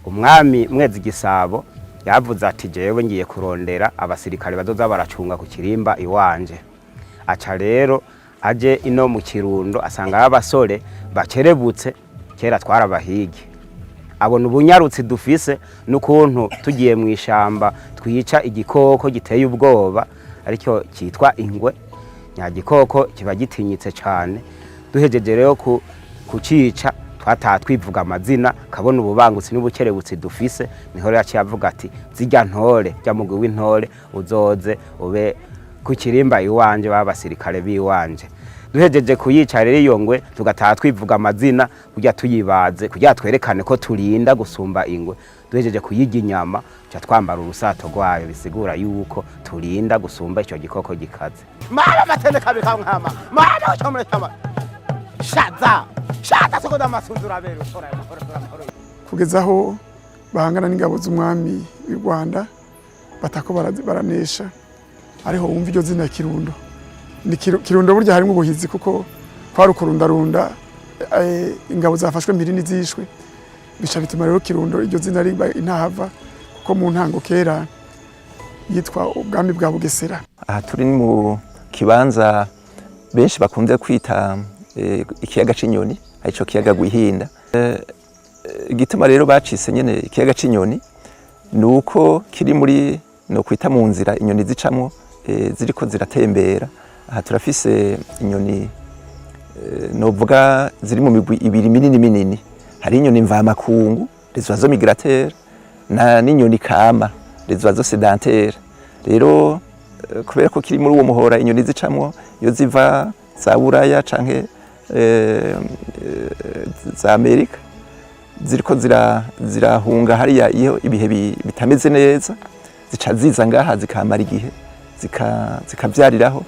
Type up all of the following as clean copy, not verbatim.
Umwami Mwezi Gisabo yavuze ati: "Jewe ngiye kurondera abasirikare bazoza baracunga ku kirimba iwanje." Aca rero aje ino mu Kirundo, asanga abasore bakerebutse. Kera twarabahigi, abona ubunyarutsi dufise n'ukuntu tugiye mu ishamba twica igikoko giteye ubwoba, aricyo cyitwa ingwe. Nya gikoko kiba gitinyitse cyane. Duhejeje rero kucica, twataha twivuga amazina, kabona ububangutsi n'ubukerebutsi dufise. Niho rero yaciye avuga ati: "Zirya ntore, rya mugwi w'intore uzoze ube ku kirimba iwanje, b'abasirikare b'iwanje." Duhejeje kuyica rero iyo ngwe, tugataha twivuga amazina kugira tuyibaze, kugira twerekane ko turinda gusumba ingwe. Duhejeje kuyirya inyama, ca twambara urusato rwayo, bisigura yuko turinda gusumba ico gikoko gikaze. Mama matende kabika nkama mama uchomre chama shaza shaza sokoda masunzura bero tora amahoro tora amahoro. Kugeza aho bahangana n'ingabo z'umwami w'u Rwanda, batako baranesha, ariho wumva iryo zina Kirundo. Ni Kirundo burya harimo ubuhizi, kuko kwari ukurundarunda ingabo zafashwe mpiri n'izishwe, bica bituma rero Kirundo iryo zina riba intahava, kuko mu ntango kera yitwa ubwami bwa Bugesera. Aha turi ni mu kibanza benshi bakunze kwita ikiyaga c'inyoni, arico kiyaga Gwihinda. Igituma rero bacise nyene ikiyaga c'inyoni ni uko kiri muri no kwita mu nzira inyoni zicamwo ziriko ziratembera. Aha turafise inyoni novuga ziri mu migwi ibiri minini minini: hari inyoni mvamakungu, les oiseaux migrateurs, na n'inyoni kama, les oiseaux sédentaires. Rero kubera ko kiri muri uwo muhora inyoni zicamwo iyo ziva za Buraya canke za Amerika, ziriko zirahunga hariya, iyo ibihe bitameze neza zica ziza ngaha zikamara igihe, zikavyariraho.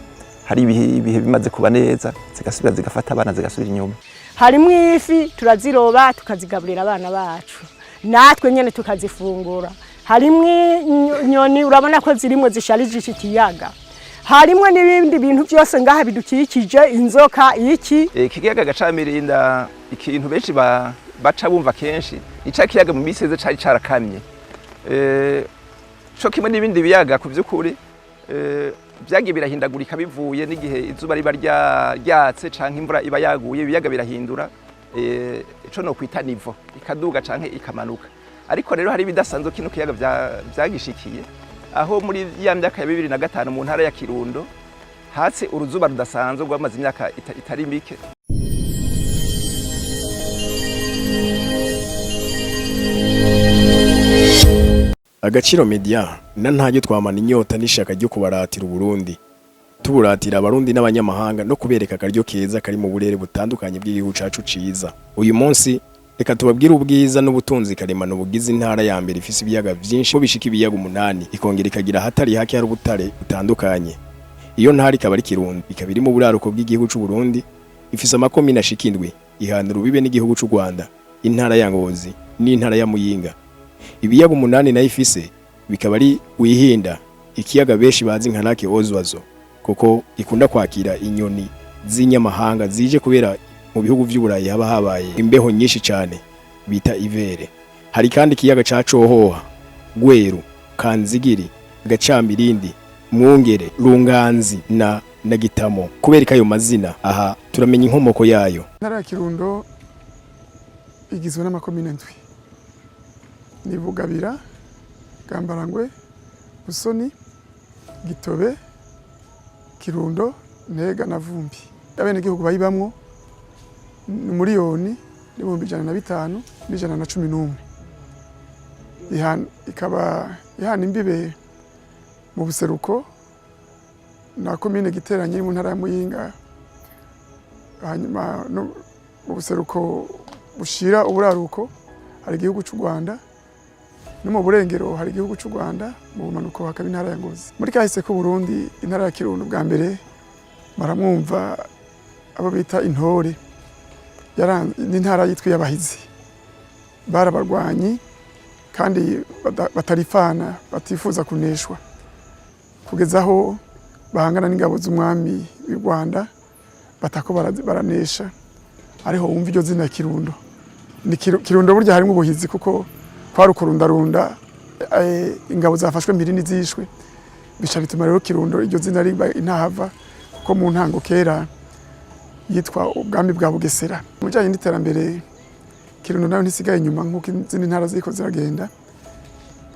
Hari ibihe bimaze kuba neza, zigasubira zigafata abana, zigasubira inyuma. Harimwo ifi, turaziroba tukazigaburira abana bacu, natwe nyene tukazifungura. Harimwo inyoni, urabona ko zirimwo zisharije iki kiyaga. Harimwo n'ibindi bintu byose ngaha bidukikije, inzoka, iki. Ikiyaga Gacamirinda, ikintu benshi baca bumva kenshi ni ca kiyaga mu misi iheze cari carakamye. Co kimwe n'ibindi biyaga, ku vy'ukuri vyagiye birahindagurika bivuye n'igihe izuba riba ryatse canke imvura iba yaguye. Ibiyaga birahindura ico no kwita niveau, ikaduga canke ikamanuka. Ariko rero hari ibidasanzwe kino kiyaga vyagishikiye, aho muri ya myaka ya 2005 mu ntara ya Kirundo hatse uruzuba rudasanzwe rwamaze imyaka itari mike. Agaciro Media na ntaryo twamana inyota n'ishaka ryo kubaratira Uburundi, tuburatira Abarundi n'abanyamahanga, no kubereka akaryo keza kari mu burere butandukanye bw'igihugu cacu ciza. Uyu munsi reka tubabwire ubwiza n'ubutunzi karemano bugize intara ya mbere ifise ibiyaga vyinshi, ko bishika ibiyaga 8, ikongera ikagira ahatari hake hari ubutare butandukanye. Iyo ntara ikaba ari Kirundo, ikaba iri mu buraruko bw'igihugu c'u Burundi, ifise amakomine ashika 7, ihana urubibe n'igihugu c'u Rwanda, intara ya Ngozi n'intara ya Muyinga. Ibiyaga 8 nayo ifise bikaba ari Wihinda, ikiyaga benshi bazi nka Lac aux Oiseaux, kuko ikunda kwakira inyoni z'inyamahanga zije kubera mu bihugu vy'Uburayi haba habaye imbeho nyinshi cyane bita hiver. Hari kandi ikiyaga ca Cohoha, Gweru, Kanzigiri, Gacamirindi, Mwungere, Runganzi na Gitamo. Kubera ayo mazina aha turamenya inkomoko yayo. Intara ya Kirundo igizwe n'amakomine 7: ni Bugabira, Bwambarangwe, Busoni, Gitobe, Kirundo, Ntega na Vumbi. Abenegihugu bayibamwo ni 1,105,111. Ikaba ihana imbibe mu buseruko na komine Giteranyi iri mu ntara ya Muyinga, hanyuma no mu buseruko bushira uburaruko hari igihugu cy'u Rwanda, no mu burengero hari igihugu cy'u Rwanda, mu bumanuko hakaba intara ya Ngozi. Muri kahise k'u Burundi, intara ya Kirundo bwa mbere baramwumva abo bita intore, n'intara yitwa iy'abahizi. Bari abarwanyi kandi batarifana, batifuza kuneshwa, kugeza aho bahangana n'ingabo z'umwami w'u Rwanda, batako baranesha, ariho wumva iryo zina Kirundo. Ni Kirundo burya harimo ubuhizi, kuko Kwari ukurundarunda ingabo zafashwe mpiri n'izishwe, bica bituma rero Kirundo iryo zina riba intahava, kuko mu ntango kera yitwa ubwami bwa Bugesera. Mu bijanye n'iterambere, Kirundo nayo ntisigaye inyuma nk'uko izindi ntara ziriko ziragenda.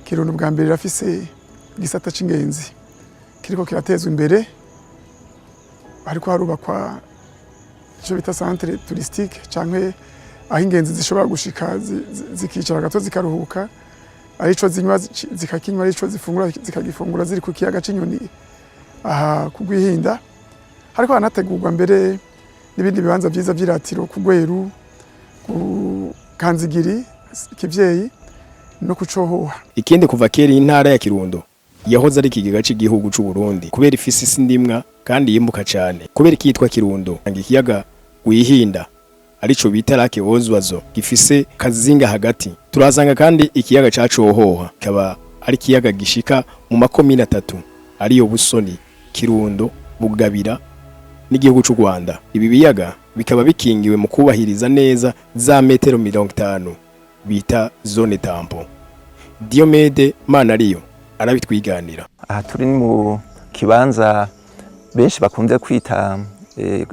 Kirundo bwa mbere irafise igisata c'ingenzi kiriko kiratezwa imbere, hariko harubakwa ico bita centre touristique, canke aho ingenzi zishobora gushika zikicara gato, zikaruhuka, arico zinywa zikakinywa, arico zifungura zikagifungura, ziri ku kiyaga c'Inyoni aha ku Rwihinda. Hariko hanategurwa mbere n'ibindi bibanza vyiza vy'iratiro ku Rweru, ku Kanzigiri, Kivyeyi no ku Cohoha. Ikindi, kuva kera intara ya Kirundo yahoze ari ikigega c'igihugu c'u Burundi, kubera ifise isi ndimwa kandi yimbuka cane. Kubera ikitwa Kirundo, ikiyaga Rwihinda, arico bita Lac aux Oiseaux, gifise kazinga hagati. Turahasanga kandi ikiyaga ca Cohoha, kikaba ari ikiyaga gishika mu makomine atatu, ariyo Busoni, Kirundo, Bugabira n'igihugu c'u Rwanda. Ibi biyaga bikaba bikingiwe mu kubahiriza neza za metero 50 bita zone tampon. Diomede Manariyo arabitwiganira. Aha turi ni mu kibanza benshi bakunze kwita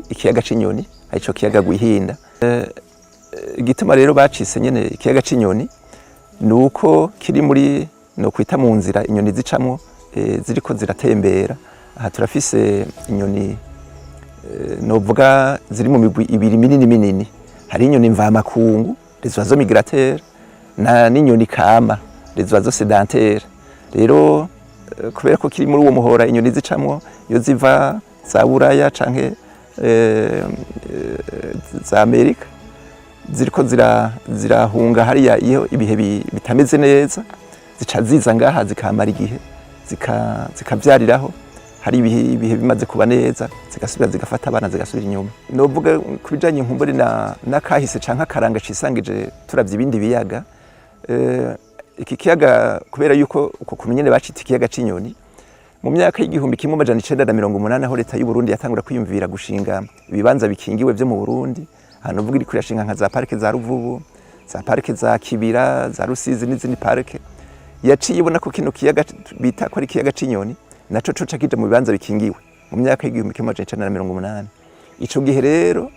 ikiyaga c'inyoni, arico kiyaga Rwihinda. Igituma rero bacise nyene ikiyaga c'inyoni ni uko kiri muri no kwita mu nzira inyoni zicamwo ziriko ziratembera. Aha turafise inyoni novuga ziri mu migwi ibiri minini minini: hari inyoni mvamakungu, les oiseaux migrateurs, na n'inyoni kama, les oiseaux sédentaires. Rero kubera ko kiri muri uwo muhora inyoni zicamwo iyo ziva za Buraya canke za Amerika, ziriko zirahunga hariya, iyo ibihe bitameze neza zica ziza ngaha zikamara igihe, zikavyariraho. Hari ibihe bimaze kuba neza, zigasubira zigafata abana, zigasubira inyuma. Novuga ku bijanye nkumbure na nakahise canke akaranga cisangije, turavye ibindi biyaga, iki kiyaga, kubera yuko uko kuntu nyene bacita ikiyaga c'inyoni, mu myaka y'1980, aho leta y'u Burundi yatangura kwiyumvira gushinga ibibanza bikingiwe vyo mu Burundi, ahantu uvuga iriko irashinga nka za parike za Ruvubu, za parike za Kibira, za Rusizi n'izindi parike, yaciye ibona ko kino kiyaga bita ko ari ikiyaga c'inyoni naco coca kija mu bibanza bikingiwe mu myaka y'1980. Ico gihe rero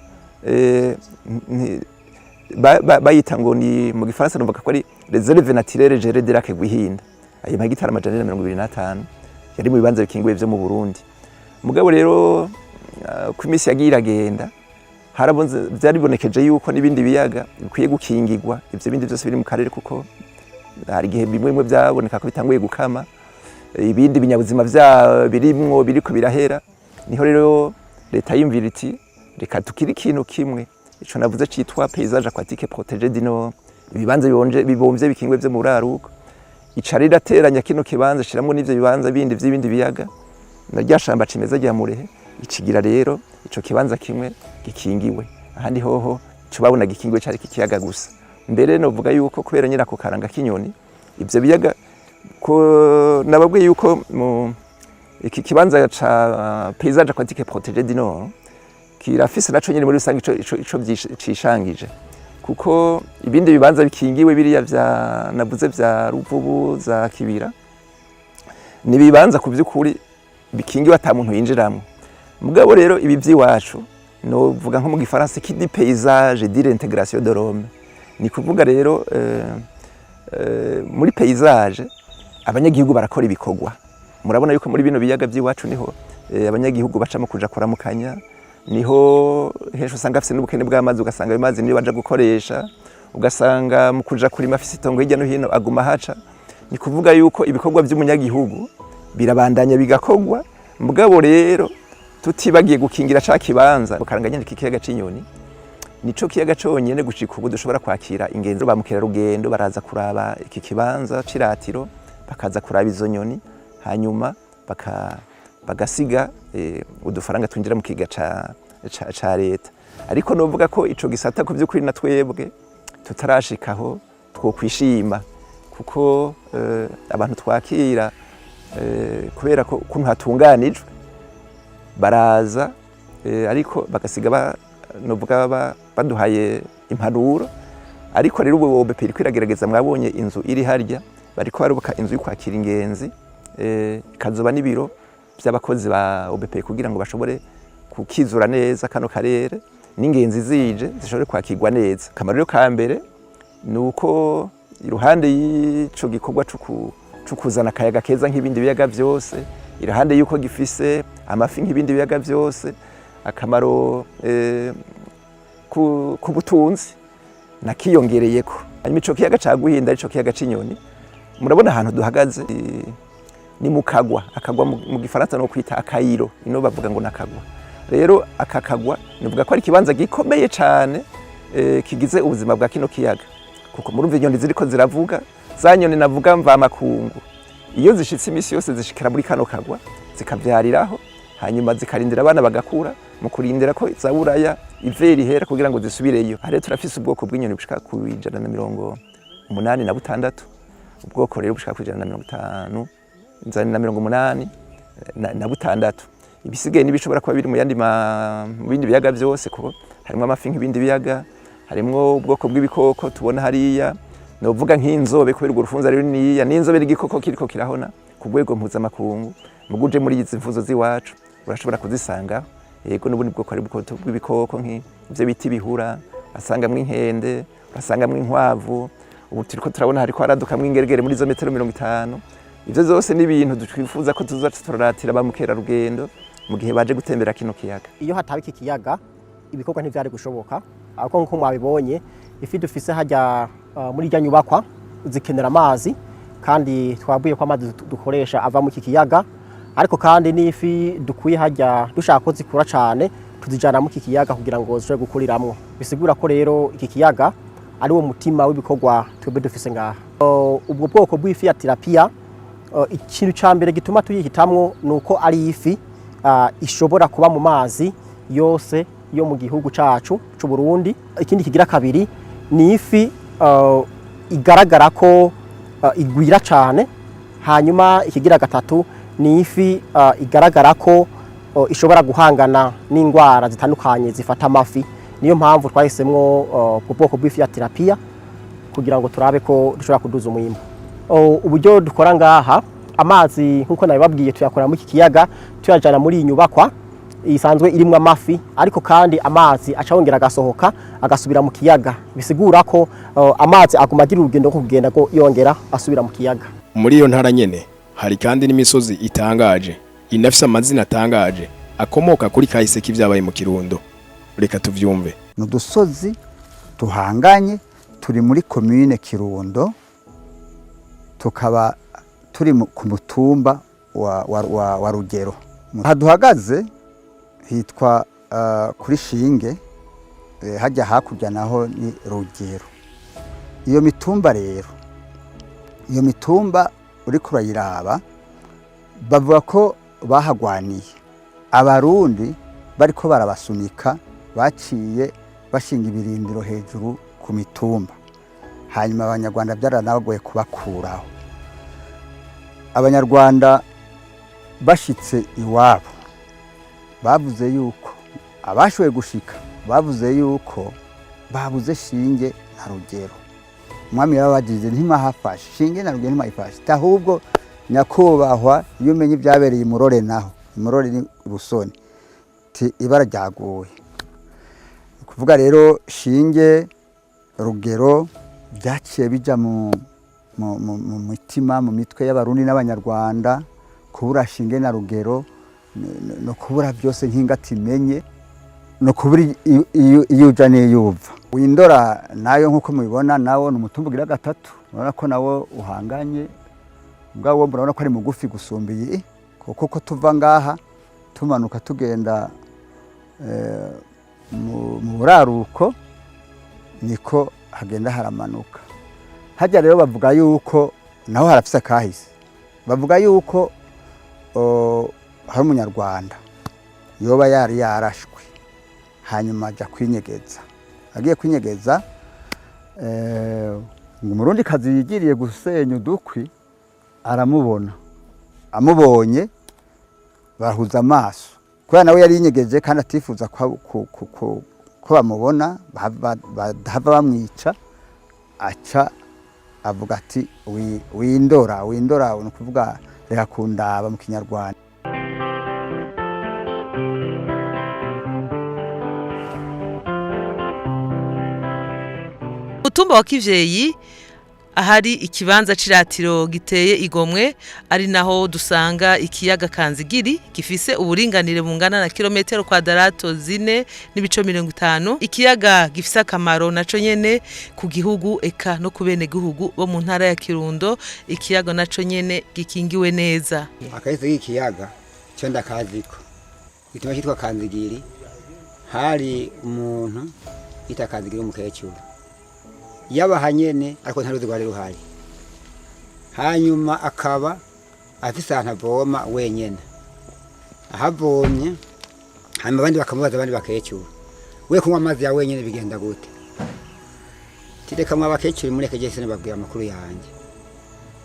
bayita ngo ni mu gifaransa numvaga ko ari réserve naturelle gérée du lac Rwihinda. Ayo mahegitari 425 yari mu bibanza bikingiwe vyo mu Burundi. Mugabo rero uko iminsi yagiye iragenda, harabonze vyaribonekeje yuko n'ibindi biyaga bikwiye gukingirwa, ivyo bindi vyose biri mu karere, kuko hari igihe bimwe bimwe vyaboneka ko bitanguye gukama, ibindi binyabuzima vya birimwo biriko birahera. Niho rero leta yimvira iti: "Reka tukiri ikintu kimwe." Ico navuze citwa paysage aquatique protégé du Nord, ibibanza bibonje bibomvye bikingwe vyo mu buraruko, ica rirateranya kino kibanza, shiramwo n'ivyo bibanza bindi vy'ibindi biyaga na rya shamba cimeza rya Murehe, icigira rero ico kibanza kimwe gikingiwe. Ahandi hoho ico babona gikingiwe cari ikiyaga gusa. Mbere novuga yuko kubera nyine ako karanga k'inyoni, ivyo biyaga, ko nababwiye yuko mu iki kibanza ca paysage aquatique protégé du Nord kirafise naco nyene muri rusange ico cishangije, kuko ibindi bibanza bikingiwe biriya vya navuze vya Ruvubu, za Kibira, ni ibibanza ku vy'ukuri bikingiwe ata muntu yinjiramwo. Mugabo rero ibi vy'iwacu, novuga nko mu gifaransa qui dit paysage dit l'intégration de l'homme. Ni kuvuga rero muri paysage abanyagihugu barakora ibikorwa. Murabona yuko muri bino biyaga by'iwacu niho abanyagihugu bacamo kuja kuramukanya, niho henshi usanga afise n'ubukene bw'amazi, ugasanga ayo mazi niyo baja gukoresha, ugasanga mu kuja kurima afise itongo hirya no hino aguma haca. Ni kuvuga yuko ibikorwa by'umunyagihugu birabandanya bigakorwa, mugabo rero tutibagiye gukingira ca kibanza karanga nyene k'ikiyaga c'inyoni. Nico kiyaga conyene gushika ubu dushobora kwakira ingenzi, ba mukerarugendo baraza kuraba iki kibanza c'iratiro, bakaza kuraba izo nyoni, hanyuma bagasiga udufaranga twinjira mu kiga ca leta. Ariko novuga ko ico gisata ku vy'ukuri na twebwe tutarashikaho twokwishima, kuko abantu twakira, kubera ko ukuntu hatunganijwe, baraza ariko bagasiga novuga baduhaye impanuro. Ariko rero ubu OBPE iriko iragerageza. Mwabonye inzu iri harya, bariko barubaka inzu yo kwakira ingenzi, ikazoba n'ibiro by'abakozi ba OBPE kugira ngo bashobore kukizura neza kano karere, n'ingenzi zije zishobore kwakirwa neza. Akamaro rero ka mbere ni uko iruhande y'ico gikorwa co kuzana akayaga keza nk'ibindi biyaga byose, iruhande y'uko gifise amafi nk'ibindi biyaga byose, akamaro ku butunzi nakiyongereyeko. Hanyuma ico kiyaga ca Guhinda, ico kiyaga c'inyoni, murabona ahantu duhagaze, ni mu kagwa. Akagwa mu gifaransa no kwita akayiro, ino bavuga ngo nakagwa. Rero aka kagwa nivuga ko ari ikibanza gikomeye cane, kigize ubuzima bwa kino kiyaga, kuko murumva inyoni ziriko ziravuga, za nyoni navuga mvamakungu, iyo zishitse imisi yose zishikira muri kano kagwa, zikavyariraho, hanyuma zikarindira abana bagakura, mu kurindira ko za buraya ivera ihera kugira ngo zisubireyo. Aha rero turafise ubwoko bw'inyoni bushika ku 186, ubwoko rero bushika ku 156. Ibisigaye n'ibishobora kuba biri mu yandi mu bindi biyaga byose, kuko harimo amafi nk'ibindi biyaga, harimwo ubwoko bw'ibikoko tubona hariya, novuga nk'inzobe, kubera urwo rufunzo ari runiniya, n'inzobe n'igikoko kiriko kirahona ku rwego mpuzamakungu. Muguje muri izi mfuzo z'iwacu urashobora kuzisangaho. Yego, n'ubundi bwoko, ari ubwoko bw'ibikoko nk'ivyo bita ibihura, urasangamwo inkende, urasangamwo inkwavu. Ubu turiko turabona hariko haradukamwo ingeregere muri izo metero 50. Ivyo zose ni ibintu twifuza ko tuzoca turaratira ba mukerarugendo mu gihe baje gutembera kino kiyaga. Iyo hataba iki kiyaga, ibikorwa ntivyari gushoboka, ariko nkuko mwabibonye, ifi dufise hajya muri irya nyubakwa zikenera amazi, kandi twabwiye ko amazi dukoresha ava mu iki kiyaga. Ariko kandi n'ifi dukuye hajya, dushaka ko zikura cane, tuzijana mu iki kiyaga kugira ngo zishobore gukuriramwo. Bisigura ko rero iki kiyaga ari wo mutima w'ibikorwa twebwe dufise ngaha. Ubwo bwoko bw'ifi ya tilapia, ikintu ca mbere gituma tuyihitamwo ni uko ari ifi ishobora kuba mu mazi yose yo mu gihugu cacu c'u Burundi. Ikindi kigira kabiri, ni ifi igaragara ko igwira cane. Hanyuma ikigira gatatu, ni ifi igaragara ko ishobora guhangana n'indwara zitandukanye zifata amafi. Niyo mpamvu twahisemwo ubwo bwoko bw'ifi ya tilapia kugira ngo turabe ko dushobora kuduza umwimbu. Uburyo dukora ngaha, amazi nkuko nabibabwiye tuyakora muri iki kiyaga, tuyajana muri iyi nyubakwa isanzwe irimwo amafi. Ariko kandi amazi aca yongera agasohoka, agasubira mu kiyaga. Bisigura ko amazi aguma agira urugendo rwo kugenda ko yongera asubira mu kiyaga. Muri iyo ntara nyene hari kandi n'imisozi itangaje, inafise amazina atangaje akomoka kuri kahise k'ivyabaye mu Kirundo. Reka tuvyumve. Ni udusozi tuhanganye turi muri komine Kirundo, tukaba turi ku mutumba wa Rugero. Aha duhagaze hitwa kuri Shinge, hajya hakurya naho ni Rugero. Iyo mitumba rero, iyo mitumba uriko urayiraba, bavuga ko bahagwaniye Abarundi bariko barabasunika, baciye bashinga ibirindiro hejuru ku mitumba, hanyuma Abanyarwanda byaranabagoye kubakuraho. Abanyarwanda bashitse iwabo bavuze yuko abashoboye gushika, bavuze yuko babuze Shinge na Rugero. Umwami yarababajije: "Ntimahafashe Shinge na Rugero? Ntimahifashe?" Ahubwo nyakubahwa, iyo umenye ibyabereye imurore, naho imurore ni Busoni, ti ibara ryaguye. Kuvuga rero Shinge, Rugero byaciye bija mu mitima, mu mitwe y'Abarundi n'Abanyarwanda. Kubura Shinge na Rugero no kubura byose, nk'ingati imenye, no kubura iyo uja n'iyo uva. Windora nayo, nk'uko mubibona, nawo ni umutumba ugira gatatu. Urabona ko nawo uhanganye, mugabo wo murabona ko ari mugufi gusumba iyi, kuko ko tuva ngaha tumanuka tugenda mu buraruko, niko hagenda haramanuka. Hajya rero bavuga yuko naho harafise akahise. Bavuga yuko hari Umunyarwanda yoba yari yarashwe, hanyuma aja kwinyegeza. Agiye kwinyegeza, ngo Umurundi kazi yigiriye gusenya udukwi aramubona. Amubonye bahuza amaso, kubera nawe yari yinyegeje kandi atifuza ko bamubona, badahava bamwica. Aca avuga ati: "Windora, windora," ni ukuvuga reka kundaba mu Kinyarwanda. Mutumba wa Kivyeyi, ahari ikibanza c'iratiro giteye igomwe, ari naho dusanga ikiyaga Kanzigiri gifise uburinganire bungana na kilometero kwadarato 4.50. Ikiyaga gifise akamaro naco nyene ku gihugu, eka no ku bene gihugu bo mu ntara ya Kirundo. Ikiyaga naco nyene gikingiwe neza. Akahise k'ikiyaga cyo ndakaziko gituma cyitwa Kanzigiri. Hari umuntu yita Kanzigiri, umukecuru yabaha nyene, ariko nta ruzi rwari ruhari. Hanyuma akaba afise ahantu avoma wenyene. Ahavomye, hanyuma abandi bakamubaza, abandi bakecuru: "We kunywa amazi ya wenyene bigenda gute?" "Tireka mwa bakecuru, mureke je sinababwira amakuru yanjye."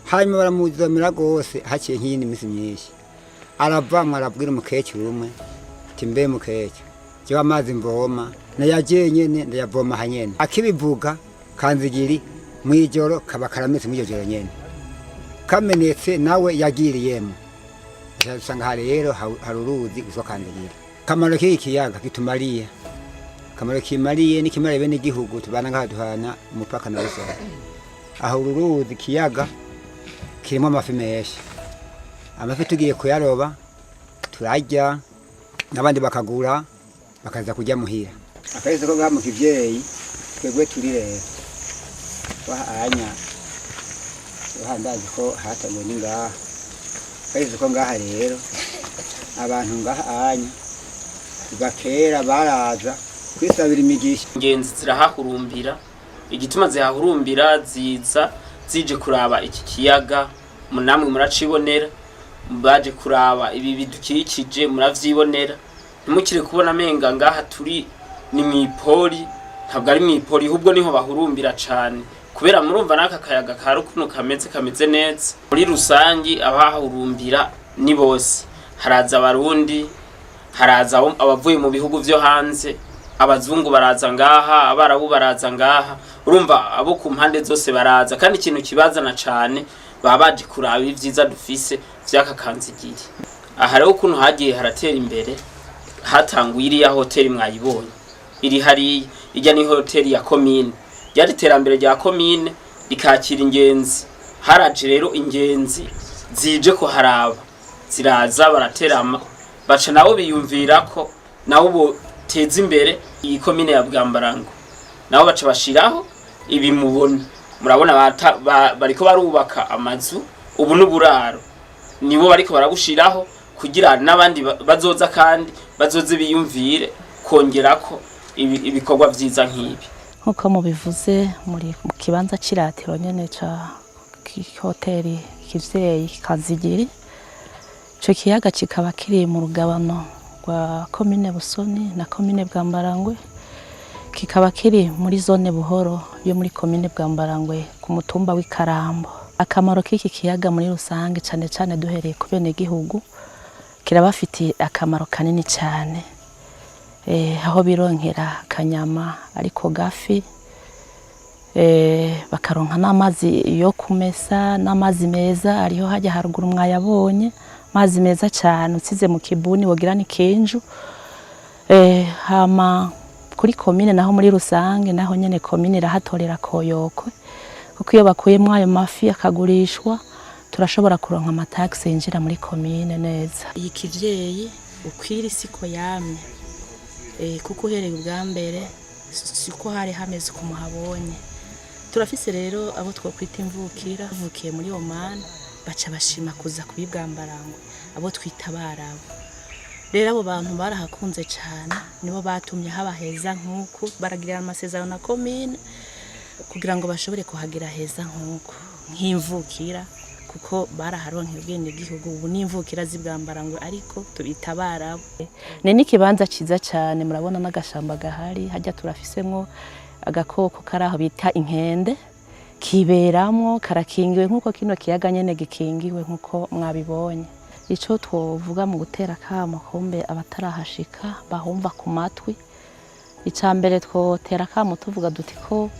Hanyuma baramuzomera rwose. Haciye nk'iyindi minsi myinshi, aravamwo, arabwira umukecuru umwe ati: "Mbe mukecuru, jewe amazi mvoma nayagiye nyene, ndayavoma aha nyene." Akibivuga, Kanzigiri mw'ijoro kaba karametse. Mw'iryo joro nyene kamenetse, nawe yagiriyemo. Usanga aha rero hari uruzi rwitwa Kanzigiri. Kamaro k'iki kiyaga kitumariye, kamaro kimariye n'ikimariye bene igihugu tubana ngaha, duhana umupaka na Busoro. Aho uru ruzi, ikiyaga kirimo amafi menshi. Amafi tugiye kuyaroba turarya, n'abandi bakagura bakaza kurya muhira. Akahise ko ngaha mu Kivyeyi, twebwe turi rero wahanya ndazi ko hatanguye ni ngaha. Akahise ko ngaha rero, abantu ngaha anya kuva kera baraza kwisabira imigisha. Ingenzi zirahahurumbira. Igituma zihahurumbira, ziza zije kuraba iki kiyaga, namwe muracibonera. Baje kuraba ibi bidukikije, muravyibonera. Ntimukire kubona amenga ngaha turi ni mw'ipori. Ntabwo ari mw'ipori, ahubwo niho bahurumbira cane, kubera murumva n'aka kayaga ka rukuno kameze neza. Muri rusangi abahahurumbira ni bose: haraza Abarundi, haraza abavuye mu bihugu vyo hanze, abazungu baraza ngaha, Abarabu baraza ngaha. Urumva abo ku mpande zose baraza, kandi ikintu kibazana cane, baba baje kuraba ivyiza dufise vy'aka Kanzigiri. Aha rero ukuntu hagiye haratera imbere, hatanguye iriya hoteli mwayibonye iri hariya. Ijya ni hoteli ya komine, ryari iterambere rya komine, rikakira ingenzi. Haraje rero ingenzi zije kuharaba, ziraza baraterama, baca nabo biyumvira ko nabo boteza imbere iyi komine ya Bwambarango. Nabo baca bashiraho ibi mubona. Murabona bariko barubaka amazu ubu n'uburaro, nibo bariko barabushiraho kugira n'abandi bazoza, kandi bazoze biyumvire kongerako ibikorwa vyiza nk'ibi. Nk'uko mubivuze, muri mu kibanza c'iratiro nyene ca hoteli Kivyeyi Kanzigiri. Ico kiyaga kikaba kiri mu rugabano rwa komine Busoni na komine Bwambarangwe, kikaba kiri muri zone Buhoro yo muri komine Bwambarangwe, ku mutumba w'Ikarambo. Akamaro k'iki kiyaga muri rusange, cane cane duhereye ku bene gihugu, kirabafitiye akamaro kanini cyane, aho bironkera akanyama ariko gafi, bakaronka n'amazi yo kumesa, n'amazi meza ariho hajya haruguru mwayabonye, amazi meza cyane usize mu kibuni wogira ni kenju. Hama kuri komine naho muri rusange, naho nyene komine irahatorera koyokwe, kuko iyo bakuyemwo ayo mafi akagurishwa, turashobora kuronka amatagisi yinjira muri komine neza. Iyi Kivyeyi ukwira isiko yamye, kuko uhereye ubwa mbere siko hari hameze uko muhabonye. Turafise rero abo twokwita imvukira bavukiye muri Oman, baca bashima kuza kubibwambarangwe, abo twita Abarabu. Rero abo bantu barahakunze cyane, nibo batumye haba heza nk'uku. Baragirana amasezerano na komine kugira ngo bashobore kuhagira heza nk'uku nk'imvukira, kuko baraharonkeye ubwenegihugu. Ubu n'imvukira z'Ibwambarangwe, ariko tubita Abarabu. Ni n'ikibanza cyiza cyane, murabona n'agashamba gahari hajya. Turafisemwo agakoko kari aho bita inkende, kiberamwo, karakingiwe nk'uko kino kiyaga nyene gikingiwe nk'uko mwabibonye. Ico twovuga mu gutera akamo kumbe abatarahashika bahumva ku matwi, ica mbere twotera akamo tuvuga duti ko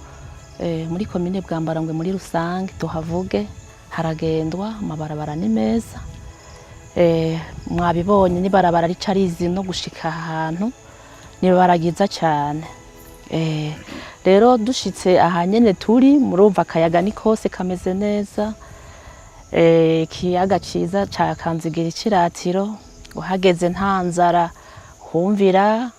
Muri komine Bwambarangwe muri rusange tuhavuge, haragendwa, amabarabara ni meza. Mwabibonye n'ibarabara rica rizi no gushika ahantu, ni ibarabara ryiza cyane. Rero dushitse aha nyene turi, murumva akayaga ni kose, kameze neza. Ikiyaga ciza ca Kanzigira iciratiro, uhageze nta nzara humvira,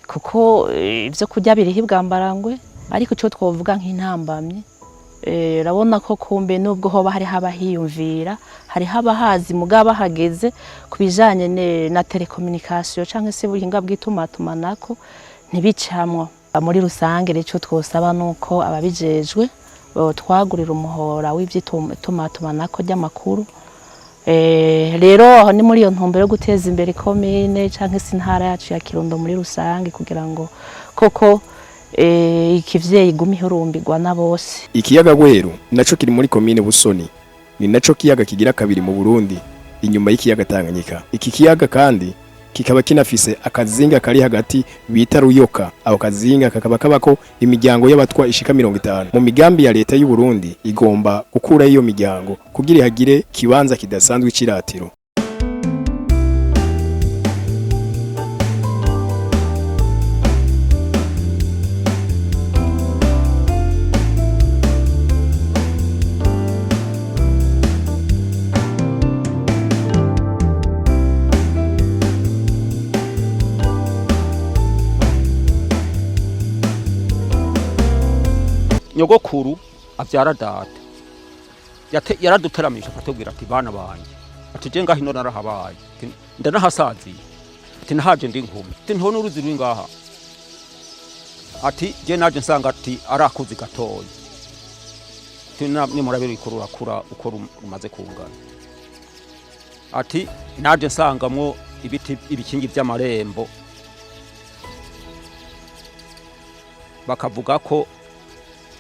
kuko ivyo kurya biriho Bwambarangwe. Ariko ico twovuga nk'intambamyi, urabona ko kumbe nubwo hoba hariho abahiyumvira, hariho abahazi, mugabo bahageze ku bijanye na télécommunication canke se ubuhinga bw'itumatumanako ntibicamwo. Muri rusange rero, ico twosaba nuko ababijejwe twagurira umuhora w'ivy'itumatumanako ry'amakuru. Rero aho ni muri iyo ntumbero yo guteza imbere ikomine canke se intara yacu ya Kirundo muri rusange, kugira ngo koko ikivyeyi igume ihurumbirwa na bose. Ikiyaga Gweru naco kiri muri komine Busoni, ni naco kiyaga kigira kabiri mu Burundi inyuma y'ikiyaga Tanganyika. Iki kiyaga kandi kikaba kinafise akazinga kari hagati bita Ruyoka. Ako kazinga kakaba kabako imiryango y'abatwa ishika 50. Mu migambi ya leta y'u Burundi, igomba gukura iyo miryango kugira ihagire kibanza kidasanzwe c'iratiro. Nyogokuru abyara data yaraduteramisha akatubwira ati: "Bana banje," ati, "je ngaho ino narahabaye." Ati, "Ndanahasaziye." Ati, "Nahaje ndi inkumi." Ati, "Ntibona uruzi ruri ngaha?" Ati, "Je naje nsanga," ati, "ari akuzi gatoya." Ati, "Nimurabe ruriko rurakura uko rumaze kungana." Ati, "Naje nsangamwo ibiti, ibikingi vy'amarembo." Bakavuga ko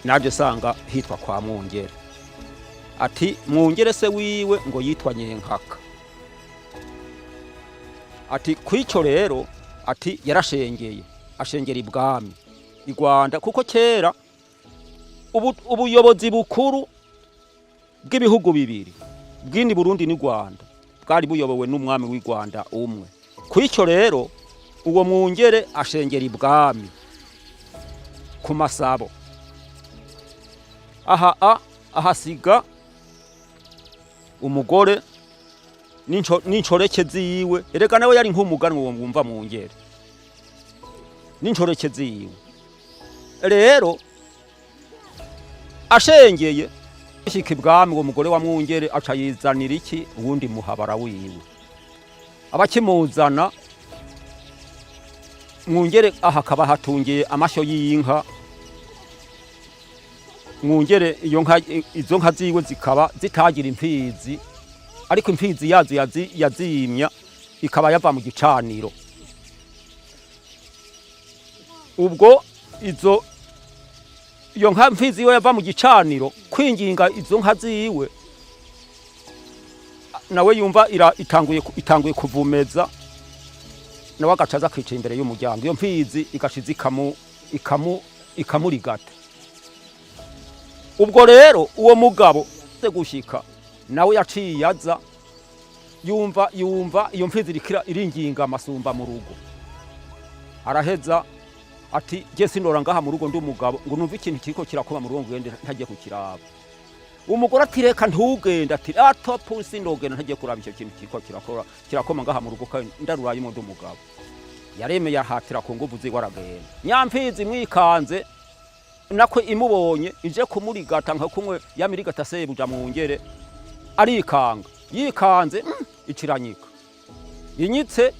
naje nsanga hitwa kwa Mwungere. Ati, Mwungere se wiwe ngo yitwa Nyenkaka. Ati, "Kw'ico rero," ati, "yarashengeye, ashengera ibwami i Rwanda, kuko kera ubuyobozi bukuru bw'ibihugu bibiri bw'ini Burundi n'u Rwanda bwari buyobowe n'umwami w'i Rwanda umwe. Kw'icyo rero uwo Mwungere ashengera ibwami ku masabo aha a ahasiga umugore n'inshoreke ziwe. Erega nawe yari nk'umuganwa uwo wumva Mwungere n'inshoreke ziwe. Rero ashengeye ashika ibwami, uwo mugore wa Mwungere aca yizanira iki uwundi muhabara wiwe. Abakimuzana Mwungere aha akaba hatungiye amashyo y'inka. Mwungere iyo nka, izo nka ziwe zikaba zitagira imfizi, ariko imfizi yazo yazimya ikaba yava mu gicaniro. Ubwo iyo nka mfizi yiwe yava mu gicaniro kwinginga izo nka ziwe, nawe yumva itanguye kuvumeza, nawe agaca aza akicara imbere y'umuryango, iyo mfizi igashiza ikamurigata. Ubwo rero uwo mugabo se gushika nawe yaciye aza yumva iyo mfizi irikira iringinga amasumba mu rugo, araheza ati: "Je sinora ngaha mu rugo ndi umugabo ngo numve ikintu kiriko kirakoma mu rugo ngo ngende ntagiye kukiraba." Umugore ati: "Reka, ntugende." Ati: "Atopu, sindogenda ntagiye kuraba icyo kintu kiriko kirakora kirakoma ngaha mu rugo, kandi ndarurayemo ndi umugabo." Yaremeye, ahatira ku nguvu ziwe, aragenda. Nyamfizi mwikanze nako imubonye ije kumurigata nka kumwe yamirigata sebuja Mwungere, arikanga. Yikanze, iciranyika inyitse.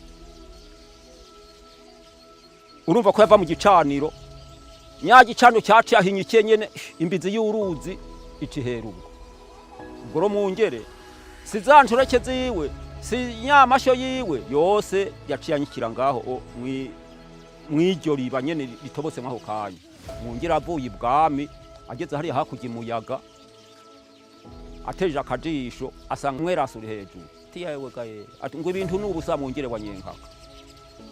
Urumva ko yava mu gicaniro, nya gicaniro cyaciye ahinyikiye nyene, imbizi y'uruzi icihera. Ubwo ro Mwungere si za nshoreke ziwe, si nyamasho yiwe yose yaciye anyikira ngaho mw'iryo riba nyene ritobotse mw'ako kanya. Mwungere avuye ibwami, ageze hariya hakurya imuyaga, ateje akajisho asanga umwerasi uri hejuru. Ati: "Yewe gaye," ati, "ngo ibintu ni ubusa. Mwungere wa Nyenkaka,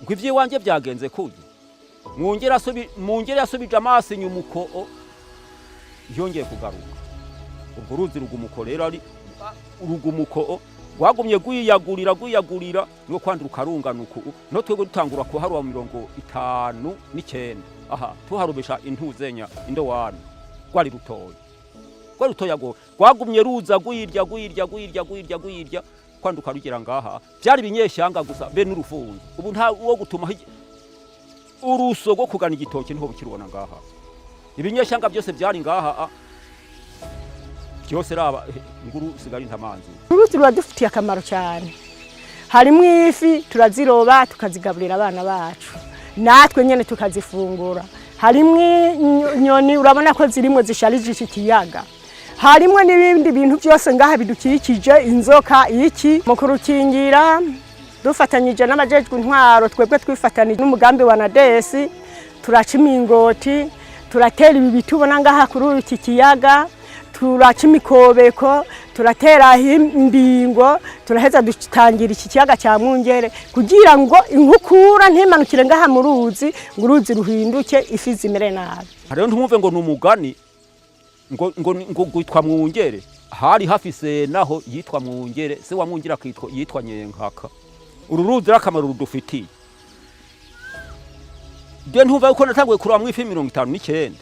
ngo ivy'iwanje byagenze kurya." Mwungere yasubije amaso inyuma uko. Ntiyongeye kugaruka. Urwo ruzi Rugumuko rero, ari urugumuko rwagumye gwiyagurira gwiyagurira, niwo kwandi rukarungana uku. No twebwe dutangura kuharuba mu 59, aha tuharubisha intuzenya indowani, rwari rutoya, rwari rutoya go rwagumye ruza gwirya gwirya gwirya gwirya gwirya, kwanduka rugera ngaha. Byari ibinyeshyanga gusa be n'urufunzo. Ubu nta wo gutuma uruso rwo kugana igitoki niho bukirubona ngaha. Ibinyeshyanga byose byari ngaha byose, raba nguru sigari ntamanzi. Uruzi ruradufitiye akamaro cyane. Harimo ifi, turaziroba tukazigaburira abana bacu, natwe nyine tukazifungura. Harimo inyoni, urabona ko zirimo zisharije iki kiyaga. Harimo n'ibindi bintu byose ngaha bidukikije, inzoka iki. Mu kurukingira dufatanyije n'abajejwe intwaro, twebwe twifatanije n'umugambi wa NADESI, turaca imingoti, turatera ibi biti ubona ngaha kuri iki kiyaga, turaca imikobeko, turatera imbingo, turaheza dutangira iki kiyaga cya Mwungere kugira ngo inkukura ntimanukire ngaha mu ruzi, ngo uruzi ruhinduke ifi zimere nabi. Rero ntumve ngo ni umugani ngo gwitwa Mwungere. Hari hafise naho yitwa Mwungere, se wa Mwungere akitwa yitwa Nyenkaka. Uru ruzi akamaro rudufitiye, je ntumva yuko natanguye kuraba mu ifi 59.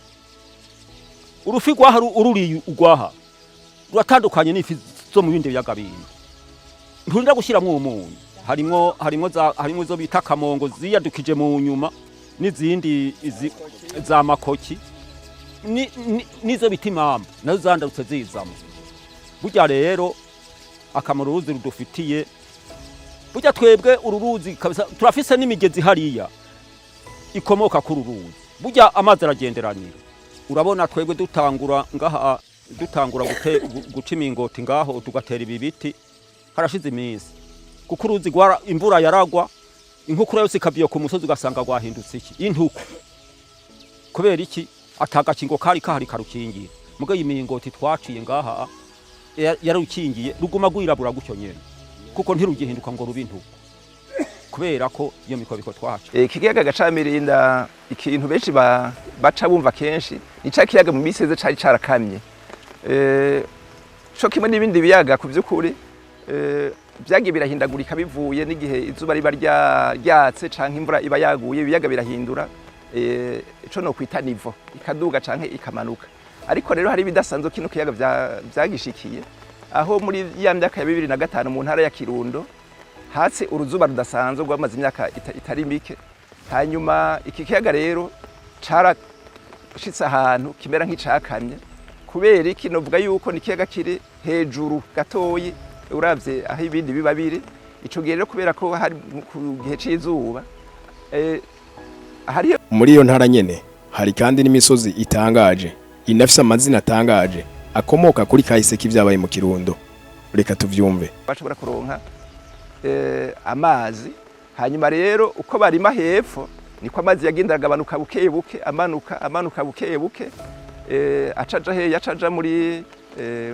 Urufi rwaha ururiye urwaha ruratandukanye n'ifi zo mu bindi biyaga bindi. Nturinda gushiramwo umunyu. Harimwo za harimwo izo bita kamongo ziyadukije mu nyuma, n'izindi izi za makoki, nizo bita imamba nazo zandarutse zizamo. Burya rero akamaro uruzi rudufitiye, burya twebwe uru ruzi kabisa turafise n'imigezi hariya ikomoka kuri uru ruzi. Burya amazi aragenderanira. Urabona twebwe dutangura ngaha, dutangura guca imingoti ngaho, tugatera ibi biti, harashize iminsi, kuko uruzi gwara imvura yaragwa, inkukura yose ikaviyo ku musozi, ugasanga rwahindutse iki intuku. Kubera iki? Atagakingo kari kahari karukingira. Mugo iyi mingoti twaciye ngaha yarukingiye, ruguma gwirabura gutyo nyene, kuko ntirugihinduka ngo rube intuku kubera ko iyo mikobiko twahaca. Ikiyaga Gacamirinda, ikintu benshi baca bumva kenshi ni ca kiyaga mu minsi iheze cari carakamye. Co kimwe n'ibindi biyaga, ku vy'ukuri vyagiye birahindagurika bivuye n'igihe izuba riba ryatse canke imvura iba yaguye. Ibiyaga birahindura ico no kwita niveau, ikaduga canke ikamanuka. Ariko rero hari ibidasanzwe kino kiyaga vyagishikiye, aho muri ya myaka ya 2005 mu ntara ya Kirundo hatse uruzuba rudasanzwe rwamaze imyaka itari mike. Hanyuma iki kiyaga rero carashitse ahantu kimera nk'icakamye. Kubera iki? Novuga yuko ni ikiyaga kiri hejuru gatoyi uravye aho ibindi biba biri. Ico gihe rero, kubera ko hari ku gihe c'izuba, hariyo Muri iyo ntara nyene hari kandi n'imisozi itangaje, inafise amazina atangaje akomoka kuri kahise k'ivyabaye mu Kirundo. Reka tuvyumve. Bashobora kuronka amazi. Hanyuma rero uko barima hepfo niko amazi yagenda agabanuka buke buke, amanuka, amanuka buke buke, acaja heya? Acaja muri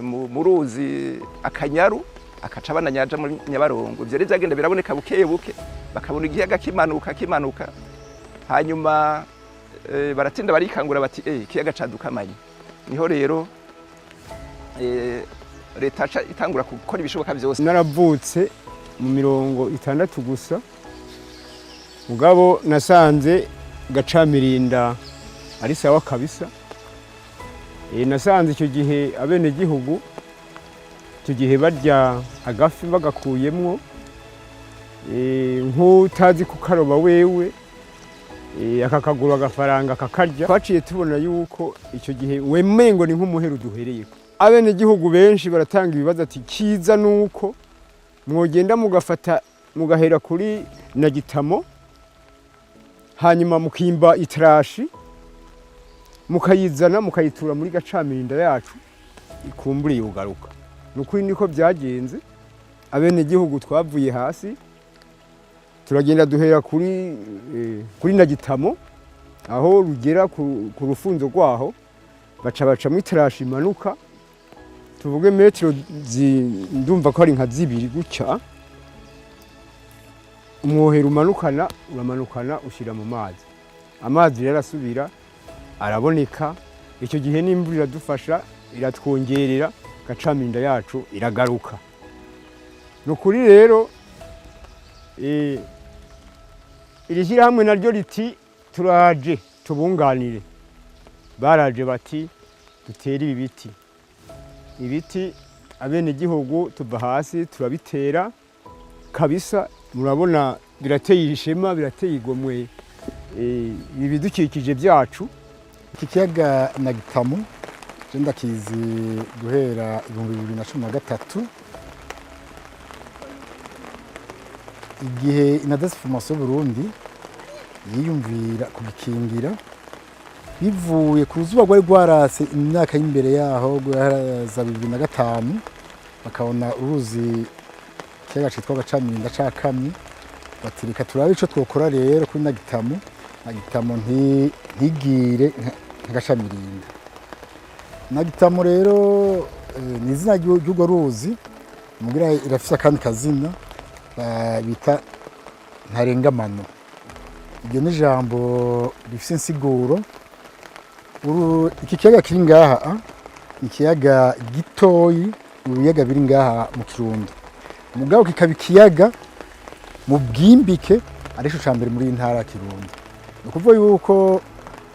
mu ruzi Akanyaru, akaca abananyaja muri Nyabarongo. Ivyo rero vyagenda biraboneka buke buke, bakabona igiyaga kimanuka, kimanuka. Hanyuma baratinda barikangura bati: "Ikiyaga cadukamanye." Niho rero leta aca itangura gukora ibishoboka vyose. Naravutse mu 60 gusa, mugabo nasanze Gacamirinda ari sawa kabisa. Nasanze icyo gihe abenegihugu icyo gihe barya agafi bagakuyemwo, nk'utazi kukaroba wewe akakagura agafaranga akakarya. Twaciye tubona yuko icyo gihe wemengo ni nk'umuhero duhereyeko. Abenegihugu benshi baratanga ibibazo ati: "Kiza nuko mwogenda mugafata mugahera kuri na gitamo, hanyuma mukimba itarashi, mukayizana mukayitura muri Gacamirinda yacu, ikumbure yugaruka." Ni ukuri niko byagenze. Abenegihugu twavuye hasi turagenda duhera kuri na gitamo aho rugera ku rufunzo rwaho, baca bacamo itarashi imanuka, tuvuge metero ndumva ko ari nka 2 gutya. Umwohero umanukana, uramanukana ushyira mu mazi. Amazi rero arasubira araboneka. Icyo gihe n'imvura iradufasha, iratwongerera, gacaminda yacu iragaruka. Ni ukuri rero, iri shyirahamwe naryo riti turaje tubunganire. Baraje bati dutere ibi biti. Ibiti abenegihugu tuva hasi turabitera kabisa. Murabona birateye ishema, birateye igomwe, ibi bidukikije byacu. Iki kiyaga na Gitamu je ndakizi guhera 2013, igihe INADES Formation Burundi yiyumvira kugikingira bivuye ku ruzuba rwari rwaratse imyaka y'imbere yaho guhera za 2005, bakabona uruzi ikiyaga citwa Gacaminda cakamye, bati reka turabe ico twokora rero kuri Nagitamu, Nagitamu ntigire nka Gacamirinda. Nagitamu rero ni izina ry'urwo ruzi, mugira irafise akandi kazina bita Ntarengamano. Iryo ni ijambo rifise insiguro. Iki kiyaga kiri ngaha ni ikiyaga gitoyi mu biyaga biri ngaha mu Kirundo, mugabo kikaba ikiyaga mu bwimbike arico ca mbere muri iyi ntara ya Kirundo. Ni ukuvuga yuko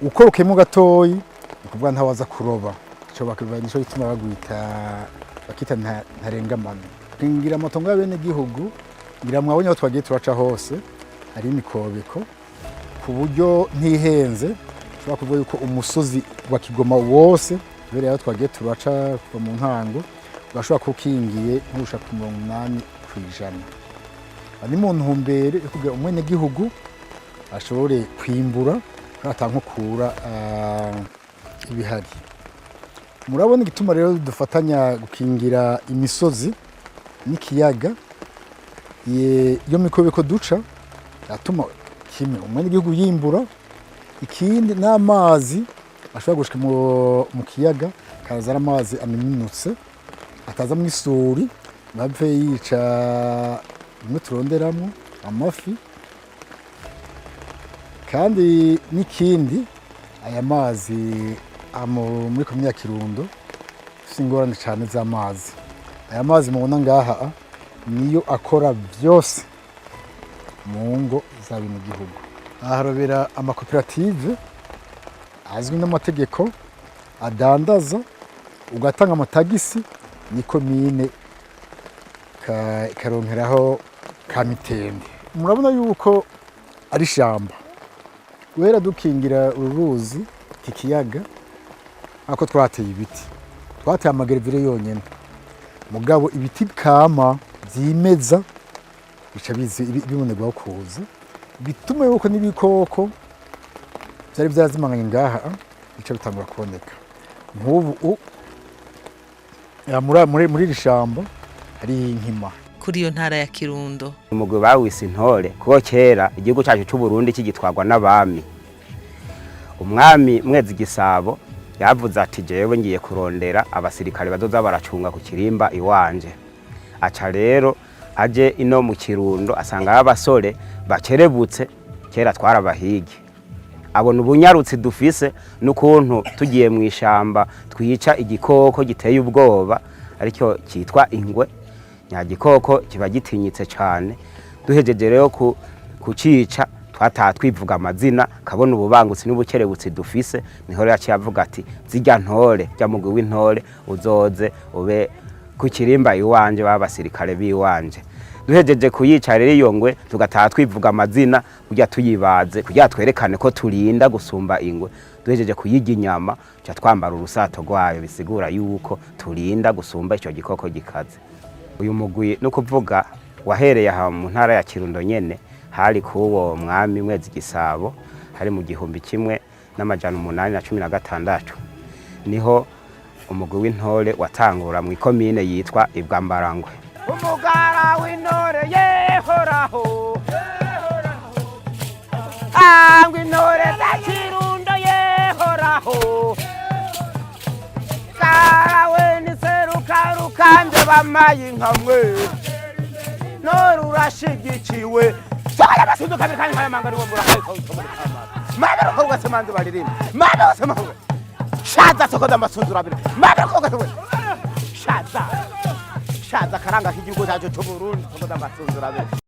ukorokeyemo gatoyi, ni ukuvuga ntawaza kuroba, ico bakivuga nico gituma bagwita bakita Ntarengamano. Ngira amatongo y'abenegihugu, ngira mwabonye aho twagiye turaca hose hari imikobeko, ku buryo ntihenze ushobora kuvuga yuko umusozi wa Kigoma wose uhereye aho twagiye turaca kuva mu ntango urashobora kuba ukingiye nkurusha ku 80%. Ni mu ntumbero yo kugira umwenegihugu ashobore kwimbura ata nkukura ibihari. Murabona igituma rero dufatanya gukingira imisozi n'ikiyaga, iyo mikobeko duca yatuma kimwe umwenegihugu yimbura, ikindi n'amazi ashobora gushika mu kiyaga kaza ari amazi amininutse, ataza mu isuri bave yica bimwe turonderamo amafi. Kandi n'ikindi, aya mazi muri komine ya Kirundo si ingorane cyane z'amazi. Aya mazi mubona ngaha niyo akora byose mu ngo za bino gihugu. Aharobera amakoperative azwi n'amategeko adandaza, ugatanga amatagisi, ni komine ikaronkeraho ka mitende. Murabona yuko ari ishamba guhera dukingira uru ruzi, iki kiyaga, ako twateye ibiti, twateye amagerevere yonyene, mugabo ibiti kama vyimeza bica bibonerwaho kuza, bituma yuko n'ibikoko vyari vyazimanganye ngaha bica bitangura kuboneka. Nk'ubu muri iri shamba hari inkima. Kuri iyo ntara ya Kirundo. Umugwi bawise intore kuko kera igihugu cyacu cy'u Burundi kigitwarwa n'abami. Umwami Mwezi Gisabo yavuze ati jewe ngiye kurondera abasirikare bazoza baracunga ku kirimba iwanje. Aca rero aje ino mu Kirundo asanga abasore bakerebutse, kera twarabahigi, abona ubunyarutsi dufise n'ukuntu tugiye mu ishamba twica igikoko giteye ubwoba aricyo cyitwa ingwe. Nya gikoko kiba gitinyitse cyane. Duhejeje rero kucica twataha twivuga amazina, kabona ububangutsi n'ubukerebutsi dufise. Niho rero yaciye avuga ati zirya ntore, rya mugwi w'intore uzoze ube ku kirimba iwanje, b'abasirikare b'iwanje. Duhejeje kuyica rero iyo ngwe, tugataha twivuga amazina kugira tuyibaze, kugira twerekane ko turinda gusumba ingwe. Duhejeje kuyirya inyama tuca twambara urusato rwayo, bisigura yuko turinda gusumba icyo gikoko gikaze. Uyu mugwi no kuvuga wahereye aha mu ntara ya Kirundo nyene, hari kuwo mwami Mwezi Gisabo, hari mu 1816, niho umugwi w'intore watangura mu ikomine yitwa Ibwambarangwe. Umugara w'intore yehoraho, angwa intore za Kirundo yehoraho, karawe niseruka bamaye inkamwe nore urashigikiwe. Soya basuduka kabiri kandi nkaya manga niwo murakaye mama ruko rwose manzi baririmba mama wose mama. Shaza sokoza amasunzu abiri. Mama koga we. Shaza. Shaza karanga k'igihugu cyacu cy'u Burundi sokoza amasunzu abiri.